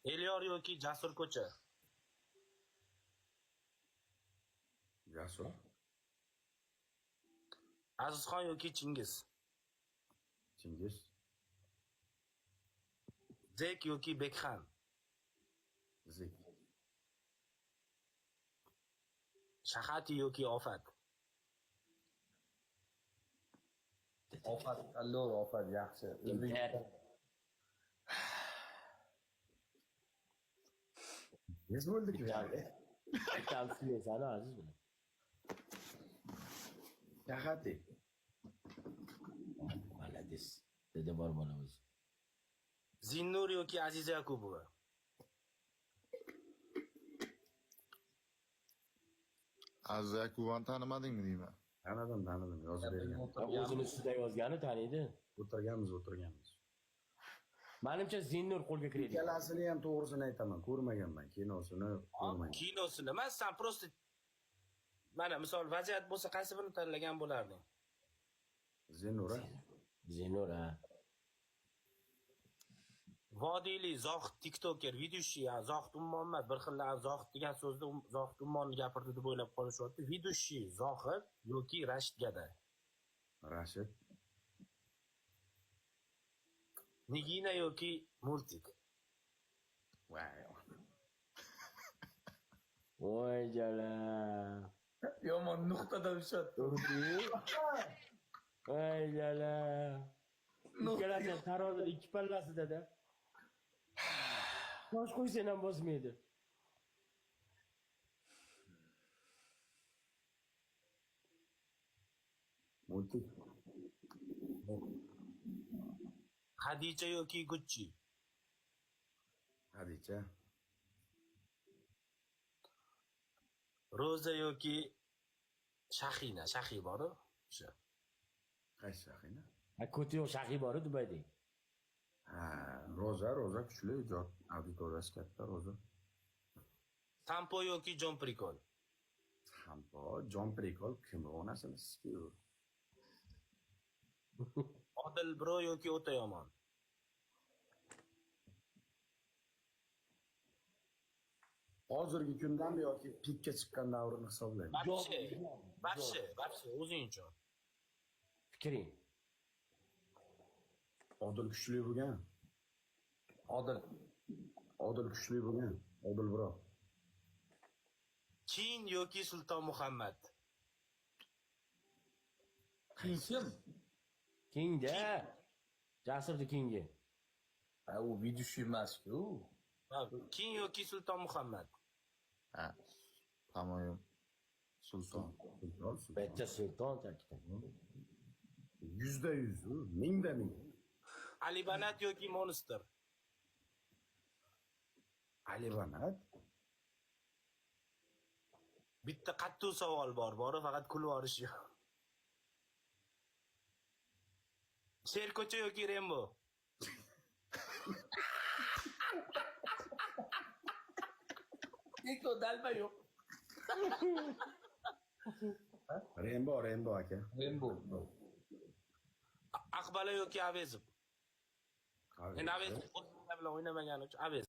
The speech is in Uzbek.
Elyor yoki Jasur Ko'cha. Jasur. Azizxon yoki Chingiz. Chingiz. Zek yoki Bekxan. Zik. Shahati yoki Ofat. Ofat, allor Ofat yaxshi. Inter. Nez bo'ldik. Bittasi suyasani Aziz buni. Shahati. Молодец. Dede bor bola o'zi. Zinnur yoki Aziza Yakubova. Aziz Yakubovani tanimadingmi deyman. Tanidim, tanidim. Yozib bergan. O'zini ustida yozgani taniydi. O'tirganmiz, o'tirganmiz. Manimcha Zinnur qo'lga kiradi. Ikkalasini ham to'g'risini aytaman, ko'rmaganman. Kinosini ko'rmagan. Kinosini emas, san просто mana misol vaziyat bo'lsa qaysi birini tanlagan bo'larding? Zinura. Zinnur ha. Vodiyli Zohid TikToker, ведущий, ya Zohid Ummon emas, bir xil Zohid degan so'zni Zohid Ummonni gapirdi deb o'ylab qolishyapti. Ведущий Zohid yoki Rashid Gada. Rashid. Nigina yoki Multik. Vay. Voy jala. Yomon nuqtada ushatdi. Voy jala. Ikkalasi ham tarozini ikki pallasida-da. Tosh qo'ysang ham bosmaydi. Multik. Hadicha yoki Gucci. Hadicha. Roza yoki Shahina, Shahi bor-u. O'sha. Qaysi Shahina? Ha, ko'ti yo'q Shahiy bor-u Dubayda. Ha, Roza, Roza kuchli ijod auditoriyasi katta Roza. Sampo yoki John Prikol. Sampo, John Prikol kim onasini sikiyor. Odil Bro yoki O'ta yomon. Hozirgi kundanmi yoki pikka chiqqan davrini hisoblaymi? Вообще, вообще, вообще o'zing uchun. Fikring. Odil kuchli bo'lgan. Odil. Odil kuchli bo'lgan. Odil bro. King yoki Sulton Muhammad. Kim? Kingda. Jasurni kingi. Ha, u ведущий emas-ku. Ha, King yoki Sulton Muhammad. Ha. По-моему, Sulton. Sulton, Sulton. Bitta Sulton ta'kidladim. 100%, u, 1000%. Ali Banat yoki Monster. Ali Banat. Bitta qattiq savol bor, bori faqat kulib yuborish yo'q. Sherko'cha yoki Rembo. Eko dalba yo'q. Rembo, Rembo aka. Rembo. Aqbala yoki Avezov. Endi Avezov o'zbeklar bilan o'ynamagani uchun Avezov.